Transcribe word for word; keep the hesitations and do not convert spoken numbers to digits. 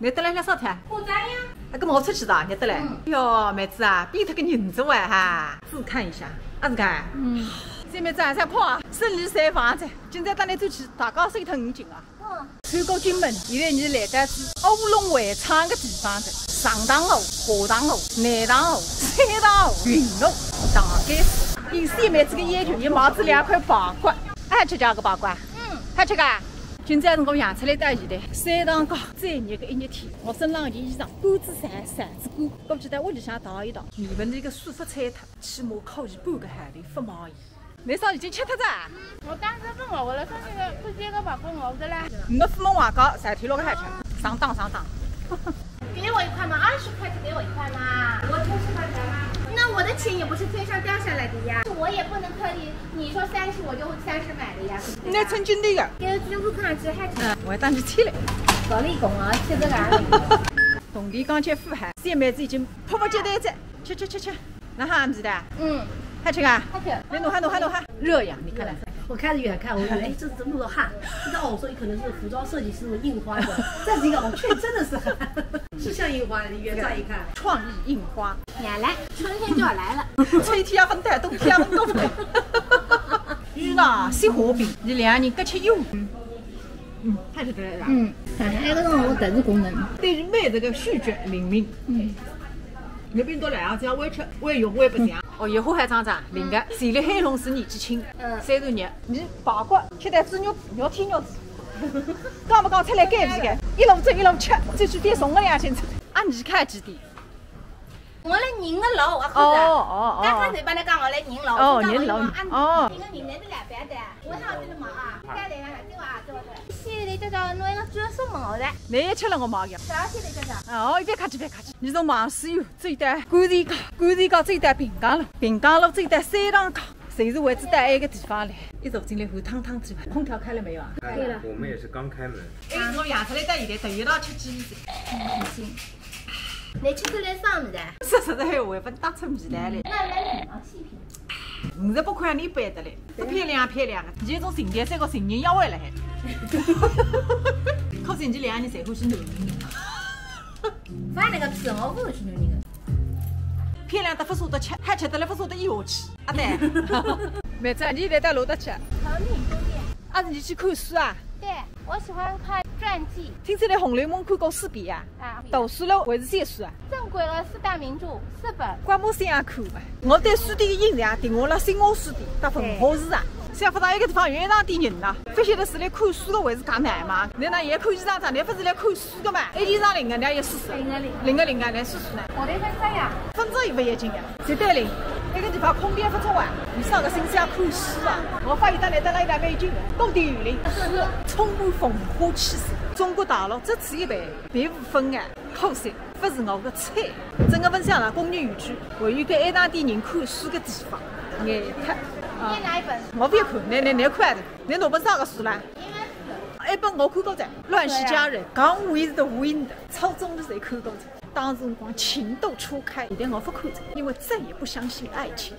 侬得来了啥菜？火锅呀。啊，搿么我出去的，侬得来。嗯。哟，妹子啊，变脱个人子哇哈！自看一下，啊，是看。嗯。小妹子啊，再看啊，生理三房子，今朝带侬出去，大家手头很紧啊。嗯。穿过金门，现在侬来到是乌龙会昌个地方的，上塘河、下塘河、南塘河、三塘河、云路、大街市。应小妹子个要求，也买仔两块排骨。爱吃这个排骨啊？嗯。好吃个？今朝是我养出来到现在，三塘街最热个一日天，我身浪件衣裳干仔晒，晒仔干，过去到屋里向淘一淘。你们这个舒服菜摊，起码可以半个号头勿买伊。侬啥已经吃脱哉啊？我当时问我，我来说那个不接个排骨我的啦。侬勿问我讲，啥体落个海吃，上当上当。给我一块嘛，二十块就给我一块嘛。我偷吃饭钱吗？那我的钱也不是天上掉下来的呀，我也不能可以，你说三十我就三十买的呀，对不对？侬称斤头个。给我均衡看吃还吃。嗯，我还当你吃嘞。搞了一公啊，吃这个啊。铜钿刚吃富海，小妹子已经迫不及待哉，吃吃吃吃。 哪哈味道？嗯。好吃啊？好吃。来，弄哈，弄哈，弄哈。热呀，你看来。我开始远看，我以为，哎，这怎么有汗？不知道，我说可能是服装设计师的印花的，再一个，我确实真的是汗，是像印花的，你远照一看。创意印花。来来，春天就要来了。春天也勿带，冬天也勿带。雨呢，雪花冰，你两人各吃一碗。嗯，太吃得了。嗯，哎，那个让我等着功能。对于妹子个选择灵敏。嗯。 侬变到来啊，像我也吃，我也用，我也不想。哦，一壶还装着，灵个，谁的黑龙是年纪轻，嗯。三十年。侬排骨吃点猪肉，肉贴肉子，讲勿讲出来该是个，一路走一路吃，最后变送个两千只。啊，侬看几点？我来人个老，我看着。哦，哦，哦。刚刚才帮他讲我来人老，哦，我讲我人老，人啊，哦。人个人来得来不要得，我还要跟着忙啊，该来啊，对吧？对吧？对吧？谢谢你，这个弄一个专送毛的。侬也吃了我毛个。啥谢谢这个？哦，别客气，别客气。侬从望水游 走到观前街，观前街走到平江路，平江路走到三塘街，侪是为仔到埃个地方来。一走进来，汗汤汤之外，空调开了没有啊？开了。我们也是刚开门。哎，我养出来到现在头一道吃鸡翅。嗯，开心。侬吃出来啥味道？说实在闲话，勿大出味道嘞。那来两样细品。五十八块钿一杯的嘞，一片两片两个，侬搿种情调，三个情人约会了还。可惜侬两个人侪欢喜男人。 饭那个吃，我不是去牛那个。漂亮得勿舍得吃，还吃得来勿舍得咽下去。啊，对。妹子，侬现在到哪搭去？长宁书店。啊，侬去看书啊？对，我喜欢看传记。听说侬《红楼梦》看过四遍啊？啊。读书了还是写书啊？正规的四大名著四本。刮目相看嘛。我对书店的印象停留辣新华书店搭文化市场。想勿到埃个地方有一大堆人呐，勿晓得是来看书的还是讲难嘛。侬哪也看衣裳，侬勿是来看书 书个嘛，一天上领个，人家也试试。领个领个。领个领个，来试试呢。我得分散呀。分散也勿要紧呀，绝对灵。埃个地方空调勿错啊，侬上个星期也看书啊。我发现到来得来一大美景，到底有灵，书充满文化气息。中国大陆只此一爿，别无分外，可惜勿是我个菜。整个分享了工业园区，还有一个一大堆人看书个地方，眼特。啊。侬哪一本？我勿要看，侬侬侬看的，侬拿本啥个书啦？ 埃本我看过哉，《乱世佳人》，Gone with the Wind，初中的时候看过哉，当时辰光情窦初开，现在我勿看哉，因为再也不相信爱情。